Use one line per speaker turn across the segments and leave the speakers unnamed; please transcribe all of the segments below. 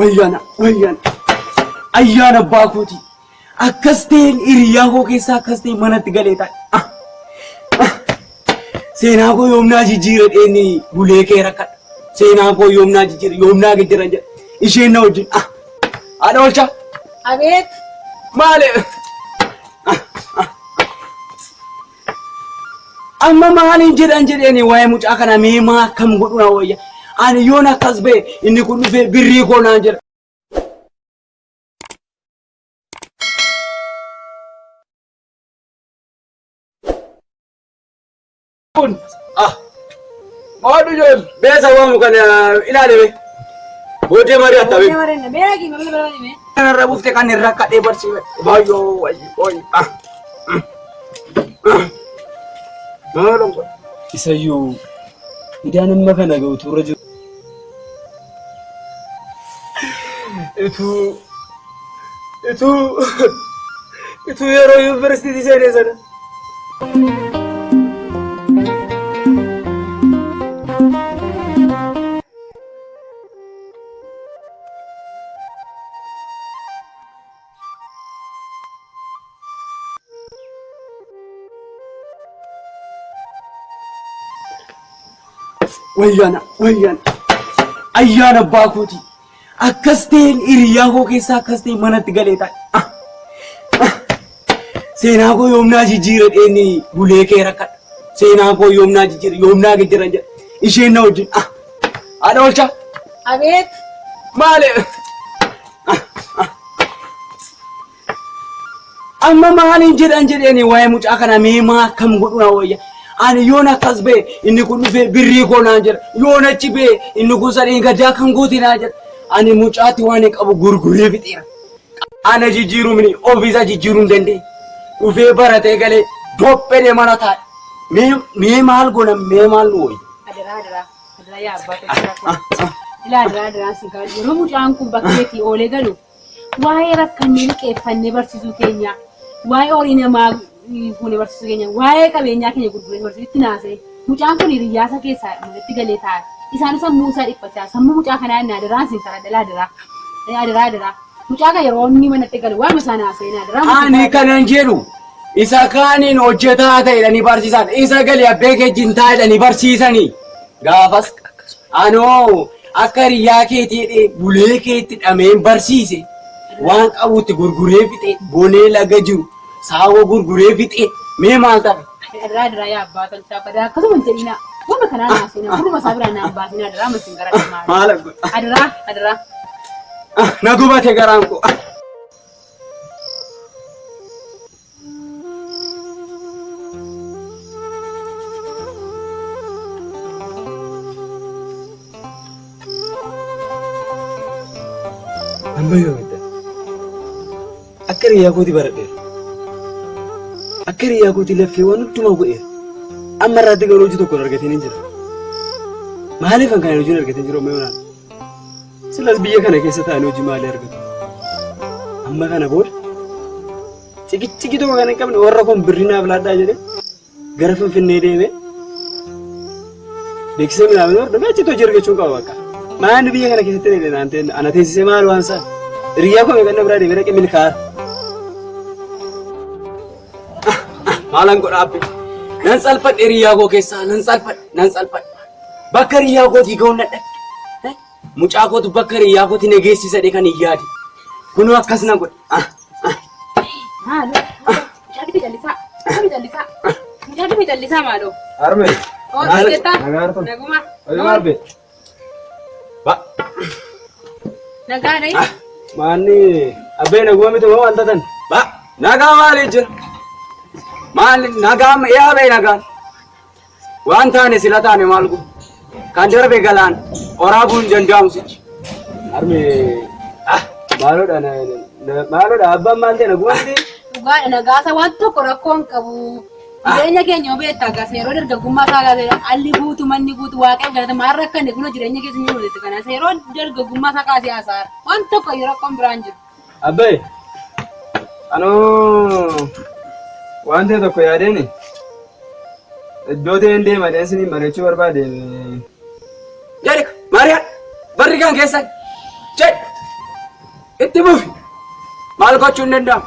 Wayyaana wayyaana ayyaana abbaa kooti. Akkas ta'een hiriyaa koo keessaa akkas ta'e manatti galee taa'e. Seenaa koo yoomnaa jijjiira dheenni bulee kee rakkadha. Seenaa koo yoomnaa jijjiira yoomnaa geddaran jedha. Isheen na wajjin. Haadha oolchaa.
Abeet.
Maali? Amma maaliin jedhan jedheeni waa'ee mucaa kana mee maa akkam godhu na wayya. Ani yoon akkas ba'e inni kun dhufee birrii koo naan jedha. Kun ah maadhu joon beesa waamu kana ilaali be. Booddee mari'atta be. Kanarra buufte kan irra kadhee barsiifadhe. Baay'oo wayii wayii ah. Maaloo
Isayyuu idaan amma kana ga'u turra jiru.
Ituu ituu ituu yeroo yuunivarsiitii seenee sana. Wayyaana wayyaana ayyaana abbaa kooti. Akkas ta'een hiriyaa koo keessaa akkas ta'e manatti galee taa'e. Seenaa koo yoomnaa jijjiira dheenni bulee kee rakkadha. Seenaa koo yoomnaa jijjiira yoomnaa geddaran jedha. Isheen na wajjin. Haadha oolchaa.
Abeet.
Maali? Amma maaliin jedhan jedheeni waa'ee mucaa kana mee maa akkam godhu na wayya. Ani yoon akkas ba'e inni kun dhufee birrii koo naan jedha. Yoon achi ba'e inni kun sadeen gaddaa kan goote naan jedha. Ani mucaatti waan hin qabu gurguree fixeera. Ana jijjiiruu mini ofiisa jijjiiruu hin dandeenye. Dhufee baratee galee dophee mana taa'e. Mee maal goona mee maal nu wayya.
Adaraa adaraa. Adaraa yaa abbaa tolchaa koo. Ilaa adaraa adaraan sin kaa'u. Yeroo mucaan kun bakkeetii oolee galu waa'ee rakkannee liqeeffannee barsiisuu keenya, waa'ee horii namaa fuunee barsiisuu keenya, waa'ee qabeenyaa keenya gurguree barsiisuu itti naasee. Mucaan kun hiriyyaasa keessaa manatti galee taa'a. Isaan sammuu isaa dhiphachaa sammuu mucaa kanaa inni adaraan sin karaa dhala adaraa. Adaraa adaraa. Mucaa kan yeroo inni manatti galu waa'ee isaa naasee adaraa.
Ani kanan jedhu isa kaaniin hojjetaa ta'edhanii barsiisan isa gali abbee keejjiin taa'edhanii barsiisanii gaafas anoo akka hiriyaa keetii bulee keetti dhameen barsiise waan qabutti gurguree fixe bonee laga jiru saawwa gurguree fixe mee maal tafe.
Adaraa adaraa yaa abbaa tolchaa badaa akkasuma hin jedhinaa. Wama kanaa naasina guruma isaa biraa naan baasina adaraa masin gara maal.
Maal godha?
Adaraa adaraa.
Na gubate garaan koo.
Amma yoomitti akka hiriyaa kooti baradheera. Akka hiriyaa kooti laffee waan hundumaa godheera. Amma irraatti garuu hojii tokko hin argatiin hin jira. Maaliif kan hojii hin argatiin jiru amma yoonaan? Silas biyya kana keessa taa'anii hojii maalii argatu? Amma kana booda ciqiccigi tokko kan hin qabne warra kun birrii naaf laadhaa jedhee gara Finfinnee deemee beeksisa midhaan hordofee achitti hojii argachuun qaba bakka. Maanni biyya kana keessatti dheedhe naan ta'e ana teessisee maal waan isaa hiriyaa koo meeqan na biraa deemee dhaqee milkaa'aa.
Maalan godha abbe? Nan salphadhe hiriyaa koo keessaa nan salphadhe nan salphadhe. Bakka hiriyaa kootii ga'uun nadhabe. Mucaa kootu bakka hiriyaa kootii na geessisa jedhee kan hin yaade. Kunoo akkas na godhe.
Maaloo. Mucaa kiti callisaa. Mucaa kiti callisaa. Mucaa kiti callisaa maaloo.
Harmee.
Oo jettaa.
Nagaa hartu.
Naguma.
Oyo harbe.
Ba.
Nagaa dhayi.
Maanni abbee naguma miti moo maal taatan?
Ba. Nagaa maali jira? Maali nagaa yaa bee nagaan. Waan taane sila taane maal godhu? Kan darbe galaan waraabuu hin danda'amu sichi.
Harmee maaloodha maaloodha abbaan maal ta'e naguma miti?
Dhugaadha nagaasa waan tokko rakkoo hin qabu. Jireenya keenya yoo beektaa gaasa yeroo dargaggummaa isaa gaasa alli guutu manni guutu waaqayyo galata maal rakkanne kun jireenya keessa hin jiru kanaas yeroo dargaggummaa isaa kaasee haasaara waan tokko yeroo rakkoon biraan jiru.
Abbee anoo waan ta'e tokko yaadeeni iddoo ta'een deema dheen siniin mari'achuu barbaade.
Jedhi Maariyaa barri kan keessan jedhi. Itti fufi. Maal gochuu hin danda'amu.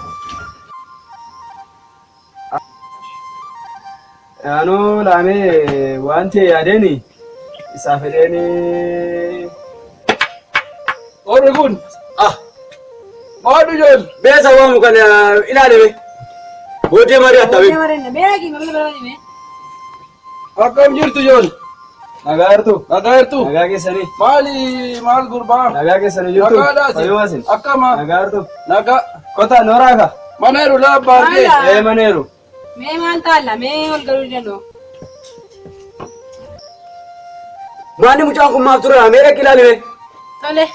Anoo laamee waan ta'e yaadeeni isaa fedheeni.
Warri kun
Ah,
maadhu ijoollee.
beesa waamu kana ilaalime. Booddee mari'atta
Booddee
beeku.
mari'anna. Mee dhaqii maqaa bira mee.
Akkam jirtu ijoollee?
Nagaa jirtu.
Nagaa jirtu?
Nagaa keessanii.
Maali maal gurbaa?
Nagaa keessanii jirtu.
Nagaadhaati.
Fayyuma isin.
Akkama?
Nagaa jirtu.
Nagaa.
Kottaa nooraa ka.
Mana jiru laa abbaa argee.
Maala?
Ee mana jiru.
Mee maal taalla? Mee ol galuu danda'u?
Maanni mucaan kun maaf ture? Mee dhaqi ilaalime.
Tole.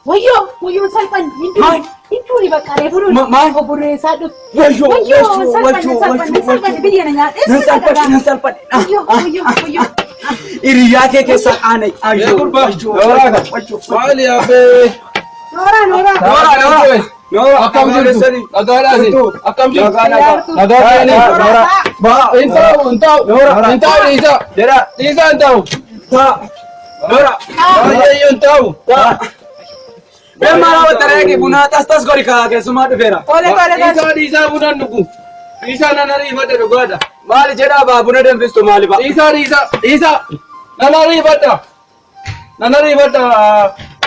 Wayyoo, wayyoon salphan hin
Maal?
duuni. Hin duuni bakka reefu duuni.
Maal?
Obboleessaa dhufu.
Wayyoo,
Wayyoo,
wayyoo,
salphanne,
wayyoo,
salphanne,
wayyoo,
salphanne
wayyoo.
biyya na nyaadhe.
Nan salphadhe, nan salphadhe. Ah,
Wayyoo,
ah,
wayyoo, wayyoo.
Hiriyaa kee keessaa aanai.
Ee gurbaa.
Nooraa ka.
Maali abbee?
Nooraa, nooraa.
Nooraa, nooraa.
Nooraa.
Akkam jirtu? Nagaadhaati.
Jirtu.
Akkam jirtu?
Nagaa nagaa.
Nagaa keeni.
Nooraa.
Ba.
Hin taa'u, hin taa'u.
Nooraa.
Hin taa'u dhiisaa.
Jedha.
Dhiisaa hin taa'u.
Ta. Nooraa.
Baay'ee iyyuu hin taa'u.
Ta. Mee maal hawwatta reegi bunaa tas tas godhi kaa keessumaa dhufeera.
Tole, tole, tole.
Dhiisaa dhiisaa bunaan dhugu. Dhiisaa nan ariifadha dhugaadha.
Maali jedhaa baa buna danfistu maali ba?
Dhiisaa dhiisaa dhiisaa nan ariifadha. Nan ariifadha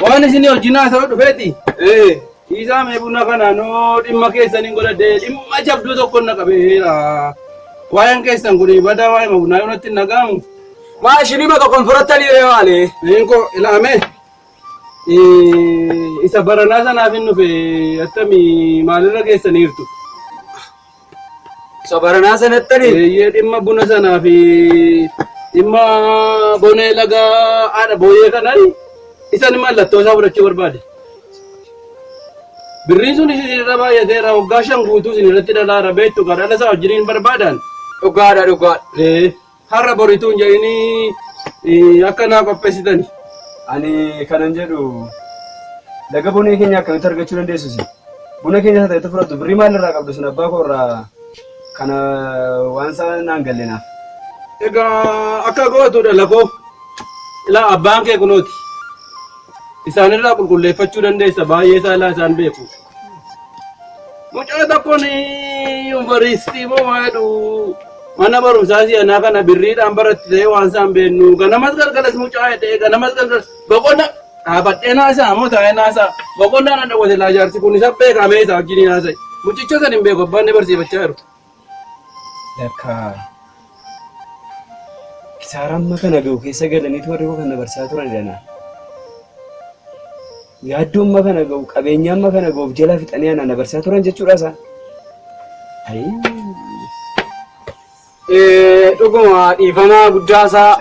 waan isin wajjin haasa'u dhufeeti.
Ee.
Dhiisaa mee buna kana noo dhimma keessaniin godhadhe dhimma jabduu tokko na qabeera. Waa'een keessan kun badaa waa'ee bunaa yoo natti hin dhaga'amu.
Maa ishinima tokkoon fudhattanii ree maali?
Eenko ilaame isa baranaa sanaaf hin dhufe attamii maalirra geessaniirtu.
Isa baranaa sanattanii.
Eeyyee dhimma buna sanaa fi dhimma bonee laga haadha booyee kanaan isan mallattoo isaa fudhachuu barbaade. Birriin sun isin irra baay'ateera waggaa 5 guutuu isin irratti dhalaara beektu kan dhala isaa wajjiniin barbaadan.
Dhugaadha dhugaadha.
Har'a borituun jedhanii akka naa qopheessitani.
Ani kanan jedhu laga bonee keenya akkamitti argachuu dandeessu isin? Buna keenya isa ta'etti fudhattu birrii maalirraa qabdu sun abbaa koo irraa kana waan isaa naan galle naaf.
Egaa akka gootu dhala koo ilaa abbaan kee kunooti. Isaanirraa qulqulleeffachuu dandeessa baay'ee isaa ilaa isaan beeku. Mucaa tokkoon yuunivarsiitii moo waa jedhu mana barumsaa si'anaa kana birriidhaan baratti ta'ee waan isaan beennu ganamas galgalas mucaa jedhee ganamas galgalas boqonna dhaabadhee naasaa moo taa'ee naasaa boqonnaa na dhawwate laa jaarsi kun isa beekamee isaa wajjin haasa'e mucicha san hin beeku abbaan ni barsiifachaa jiru.
Lakka kisaara amma kana ga'u keessa galaniitu warri koo kana barsiisaa turanidha naa. Yaaddoo amma kana ga'u qabeenya amma kana ga'uuf jala fixanii anaa na barsiisaa turan jechuudha isaan. Ayii.
Dhuguma dhiifamaa guddaa isaa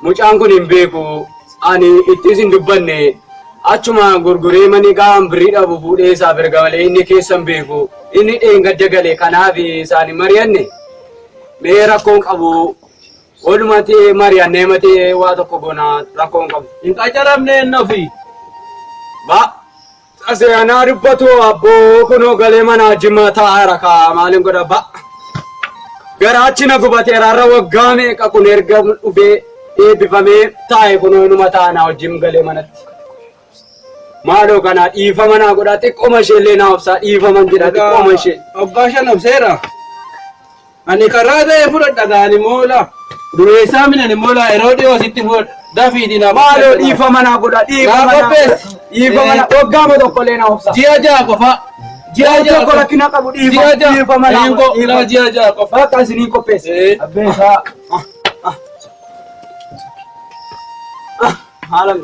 mucaan kun hin beeku. Ani ittis hin dubbanne. Achuma gurguree mani qaama birrii dhabu fuudhee isaaf erga malee inni keessa hin beeku. Inni dheengadda gale kanaaf isaan hin mari'anne. Mee rakkoon qabu walumatti mari'annee matee waa tokko goona rakkoon qabu.
Hin qacaramne inni ofii.
Ba Aseenaa dubbatu abboo kunoo galee mana jimma taa'aara kaa maaliin godha ba. Garaachi na gubateera har'a waggaa meeqa kun erga dhufee eebbifamee taa'e kunoo inuma taa'a naa wajjin galee manatti. Maaloo kanaa dhiifama naa godhaa xiqqooma ishee illee naa obsaa dhiifaman jedha xiqqooma ishee.
Waggaa 5 obseera. Ani karaa ta'e fudhadha gaani moola. Dureessaa minan moola yeroo dhiyoo sitti fudhadha. Dafiitii naa
Maaloo dhiifama naa godhaa dhiifama
Naa
naa
qopheessi.
dhiifama naa waggaama tokko illee naa obsaa.
Ji'a 6 qofa. Ji'a
Ji'a
6
tokko
qofa.
rakkina qabu
Ji'a
dhiifama
6.
dhiifama naa
Eeyyuu
godhaa
ilaa ji'a 6 qofa.
Bakka isinii qopheesse.
Abbee isaa.
Haalan.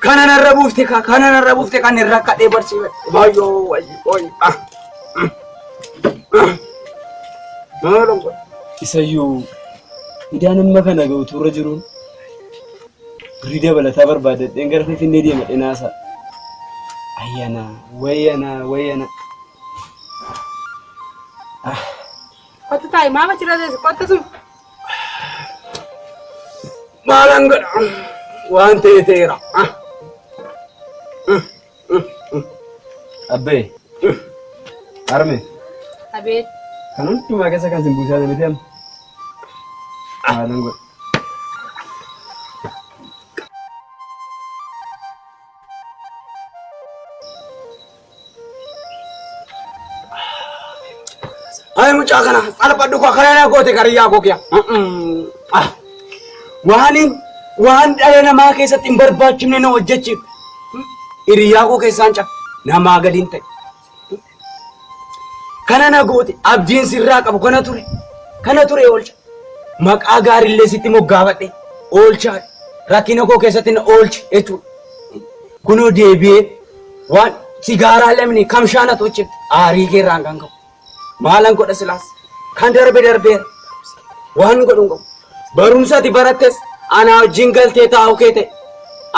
Kana narra buufte ka kana narra buufte kan irra kadhee barsiifadhe. Baay'oo wayii wayii. Ah. Maaloo godha.
Isayyuu idaan amma kana ga'u turre jiruun birrii dabalataa barbaadadheen gara Finfinnee deemadhee naasaa. Ayyaana wayyana wayyana.
Kottu taa'i maaf achirra teesse kottu sun.
Maalan godha. Waan ta'e ta'eera. Ah.
Abbee. Harme.
Abeet.
Kan hundumaa keessa kan sin buusaa miti amma. Maalan godha.
Ay mucaa kana salphadhu koo kana na goote kariyyaa koo kiya. Waan waan dhala namaa keessatti hin barbaachifne na hojjechiif. Hiriyyaa koo keessaan cabe namaa gadi hin ta'e. Kana na goote abdiin sirraa qabu kana ture. Kana ture oolcha. Maqaa gaariillee sitti moggaafadhe oolchaa rakkina koo keessatti na oolche jechuudha. Kunoo deebi'ee waan sigaaraa lamni kamshaa na tolchifte aarii kee irraan kan ka'u. Maalan godha silaas kan darbe darbeera. Waan godhu hin qabu. Barumsa ati barattes anaa wajjin galtee taa'u kee ta'e.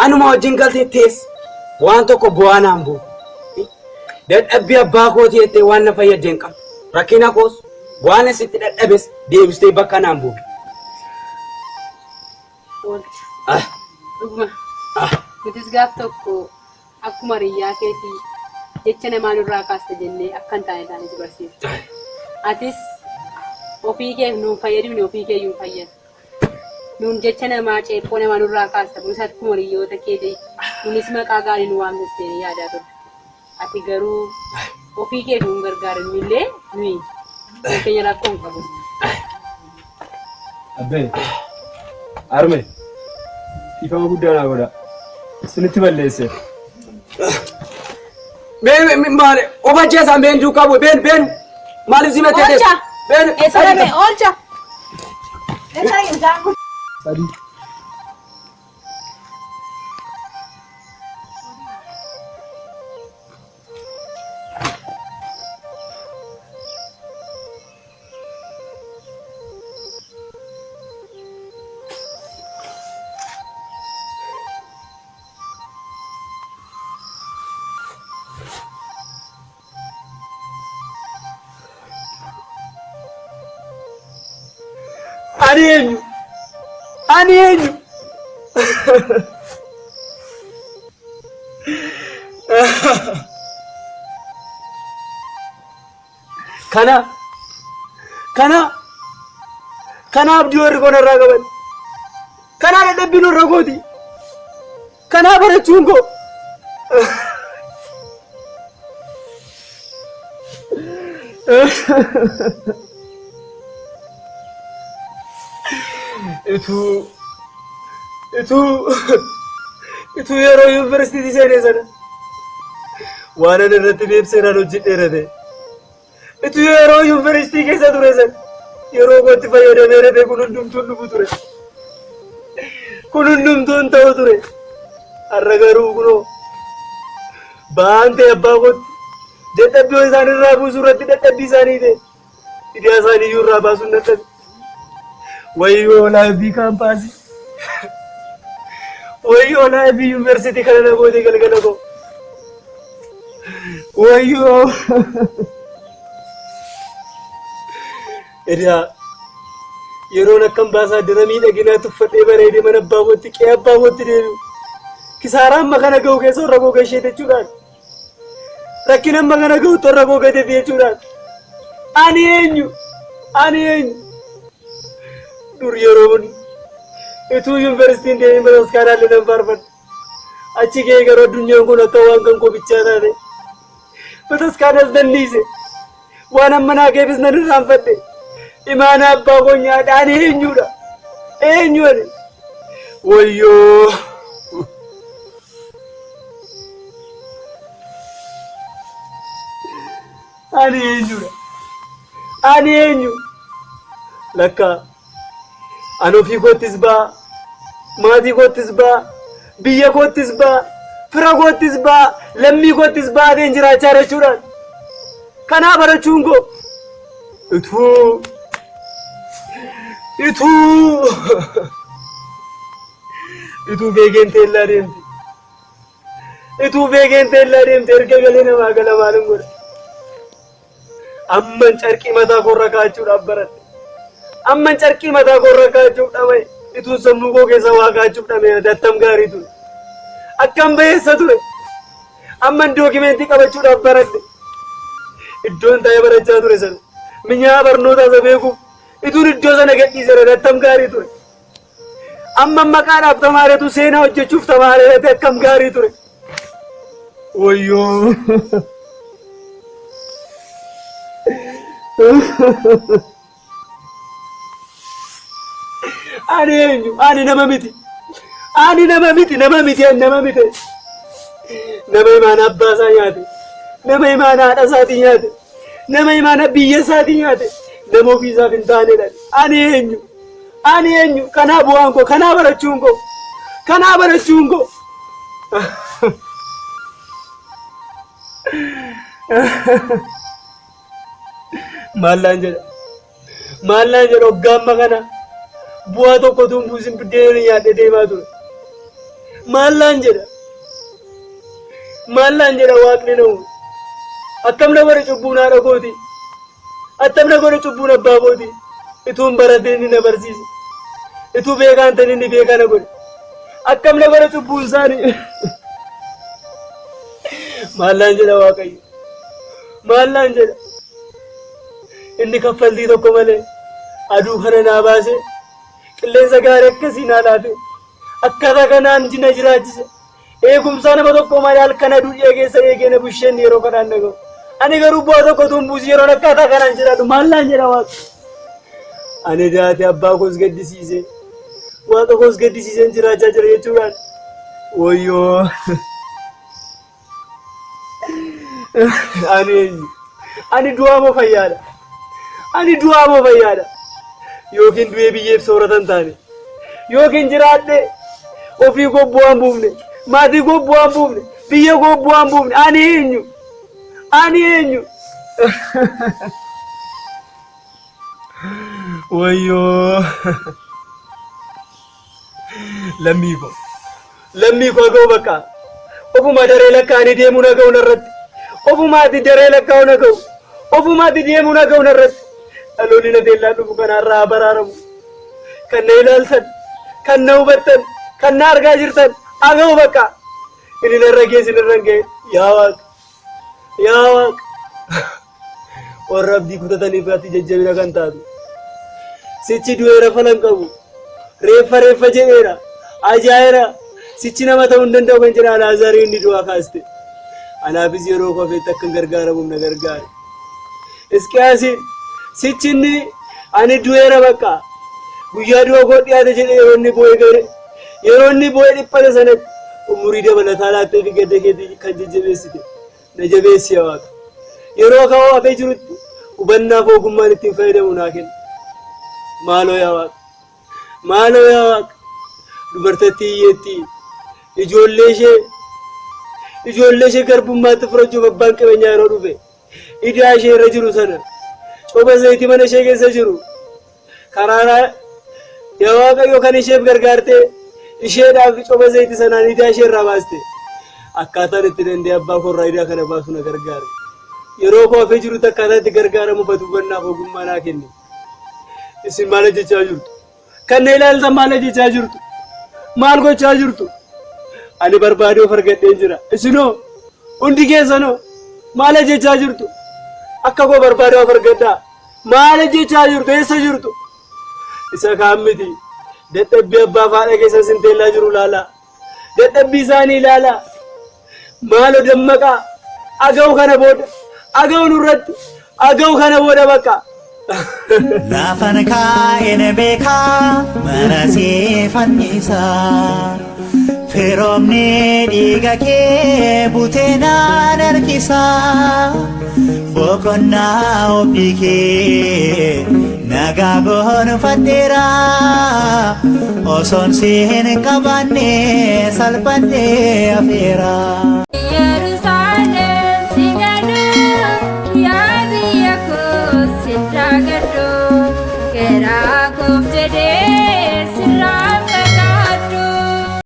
Anuma wajjin galtee teesse waan tokko bu'aa naan bu'u. Dadhabbii abbaa kootii jettee waan na fayyadde hin qabdu. Rakkina koos waan asitti dadhabes deebistee bakka naan buute.
Oolcha. Dhuguma. Nutis gaaf tokko akkuma hiriyyaa keetii jecha namaa nurraa kaasta jennee akka hin taane taane si barsiifte. Atis ofii keef nuun fayyadumne ofii keeyyuu hin fayyadu. Nuun jecha namaa ceephoo namaa nurraa kaasta kunis akkuma hiriyyoota keetii nunis maqaa gaarii nu waamsiste yaadaa turre. Ati garuu ofii keef nuun gargaarin illee nuyi keenya rakkoo hin qabu.
Abbee, arme, dhiifama guddaa naa godha. Isinitti balleesse.
Been maali? Of ajjeesaan been duukaa bu'e been been maaliif si mattee
Oolcha!
Been
Eessa dhabe? Oolcha! Eessa dhabe mucaan kun?
Sadii.
Ani eenyu? Ani eenyu? Kana kana kana abdii warri koo narraa qaban. Kanaa dadhabbiin warra kooti. Kanaa barachuun koo. Ituu ituu ituu yeroo yuunivarsiitii seenee sana waan ani irratti beebseeraan hojjedheera ta'e. Ituu yeroo yuunivarsiitii keessa ture sana yeroo kootti fayyadameera ta'e kun hundumtuu hin dhufu ture. Kun hundumtuu hin ta'u ture. Har'a garuu kunoo ba'aan ta'e abbaa kootti dadhabbii isaan irraa buusuu irratti dadhabbii isaanii ta'e idaa isaanii iyyuu irraa baasuun dadhabe. Wayyoo laayifii kaampaasii. Wayyoo laayifii yuunivarsiitii kana na goote galgala koo. Wayyoo. Edaa yeroon akka ambaasaaddara miidhaginaa tuffadhee bareedee mana abbaa kootti qe'ee abbaa kootti deebi'u. Kisaaraa amma kana ga'u keessa warra koo gashee jechuudhaan. Rakkina amma kana ga'u warra koo gateef jechuudhaan. Ani eenyu? Ani eenyu? Dur yeroon utuu yuunivarsiitiin deemee bataskaanaa illee nan faarfadha. Achi ga'ee garuu addunyaan kun akka waan kan koo bichaa taate. Bataskaanas nan dhiise. Waan amma naa geefis nan irraanfadhe. Imaana abbaa koo nyaadha. Ani eenyudha? Eenyu ani? Wayyoo! Ani eenyudha? Ani eenyu? Lakkaa ani ofii koottis ba'a, maatii koottis ba'a, biyya koottis ba'a, fira koottis ba'a, lammii koottis ba'aateen jiraachaa jechuudhaan. Kanaa barachuun koo utuu utuu utuu beekeen teellaa deemte. Ituu beekeen teellaa deemte erga galee namaa gala maalin godha. Amman carqii mataa koorra kaa'achuudhaaf baradhe. Amman carqii mataa koorra kaa'achuuf dhama'e. Ituun sammuu koo keessa waa kaa'achuuf dhama'e ati attam gaarii ture. Akkam bayeessa ture. Amman dookimentii qabachuudhaaf baradhe. Iddoon taa'ee barachaa ture sana. Minyaa barnootaa isa beekuuf ituun iddoo sana gadhiisera attam gaarii ture. Amma maqaadhaaf tamaaretu seenaa hojjechuuf tamaareerate akkam gaarii ture. Wayyoo. Ani eenyu? Ani nama miti. Ani nama miti, nama miti, ani nama miti. Nama imaana abbaa isaa nyaate. Nama imaana haadha isaatii nyaate. Nama imaana biyya isaatii nyaate. Nama ofii isaaf hin taanedha. Ani eenyu? Ani eenyu? Kanaa bu'aan koo, kanaa barachuun koo, kanaa barachuun koo. Maallaan jedha. Maallaan jedha hoggaa amma kana bu'aa tokko utuu hin buusin biddeena nyaadhee deemaa ture. Maallaan jedha. Maallaan jedha waaqni na uume. Akkam na godhe cubbuun haadha kooti. Attam na godhe cubbuun abbaa kooti. Ituu hin baratin inni na barsiise. Ituu beekaa hin ta'in inni beekaa na godhe. Akkam na godhe cubbuun isaanii. Maallaan jedha Waaqayyo. Maallaan jedha. Inni kaffaltii tokko malee aduu kana naa baase qilleensa gaarii akkasii naa laate akkaataa kanaan na jiraachise eegumsaa nama tokko malee halkan aduu dhiya keessa eegee na busheen yeroo kanaan na ga'u. Ani garuu bu'aa tokko utuu hin buusin yeroon akkaataa kanaan jiraadhu maallaan jedha Waaqa. Ani daate abbaa koos gaddisiise waaqa koos gaddisiiseen jiraachaa jira jechuudhaan wayyoo. Ani eenyu? Ani du'aa moo fayyaadha? Ani du'aa moo fayyaadha? Yookiin du'ee biyyeef soorata hin taane. Yookiin jiraadhee ofii koo bu'aa hin buufne, maatii koo bu'aa hin buufne, biyya koo bu'aa hin buufne. Ani eenyu? Ani eenyu? Wayyoo! Lammii koo. Lammii koo ga'u bakka. Ofuma daree lakkaa'anii deemuu na ga'u narratti. Ofumaati daree lakkaa'u na ga'u. Ofumaati deemuu na ga'u narratti. Dhaloonni na teellaan dhufu kanaarraa haa baraaramu. Kan na ilaaltan, kan na hubattan, kan na argaa jirtan haa ga'u bakka. Inni narra geesse narra hin ga'e. Yaa Waaqa. Yaa Waaqa. Warra abdii kutataniif ati jajjabina kan taatu. Sichi du'eera falan qabu. Reeffa reeffa jedheera. Ajaa'eera. Sichi nama ta'uu hin danda'u kan jedha Alaazarii inni du'aa kaaste. Anaafis yeroo kofeetti akkan gargaaramuuf na gargaare. Hisqiyaasiin sichi inni ani du'eera bakka. Guyyaa du'a koo dhiyaate jedhee yeroo inni boo'e gare yeroo inni boo'e dhiphate sanatti umurii dabalataa laattee fi gadda keetii kan jajjabeessite. Na jabeessi yaa Waaqa. Yeroo ka'oo hafee jirutti hubannaaf ogummaan ittiin fayyadamu naa kenni. Maaloo yaa Waaqa. Maaloo yaa Waaqa. Dubartattii hiyyeettii ijoollee ishee ijoollee ishee garbummaatti fudhachuuf abbaan qabeenyaa yeroo dhufe idaa ishee irra jiru sana coba zayitii mana ishee keessa jiru Karaaraa yaa Waaqayyo kan isheef gargaartee isheedhaaf coba zayitii sanaan idaa ishee irraa baaste. Akkaataan itti danda'e abbaa koo irraa idaa kana baasu na gargaare. Yeroo koo hafee jirutti akkaataa itti gargaaramu batu hubannaaf ogummaa naa kenne. Isin maal hojjechaa jirtu? Kan na ilaaltan maal hojjechaa jirtu? Maal gochaa jirtu? Ani barbaadee of argadheen jira. Isinoo hundi keessanoo maal hojjechaa jirtu? Akka koo barbaadee of argadhaa. Maal hojjechaa jirtu? Eessa jirtu? Isa kaan miti. Dadhabbii abbaa fi haadha keessan sin teellaa jiru ilaalaa. Dadhabbii isaanii ilaalaa. Maaloo dammaqaa. Aga'u kana booda. Aga'u nurratti. Aga'u kana booda bakka.
Lafan kaa'een beekaa mana see fannisaa. Firoomni dhiiga kee butee naan harkisaa. Boqonnaa obdii kee nagaa gonfadheera. Osoon si hin qabaanne salphadhee hafeera.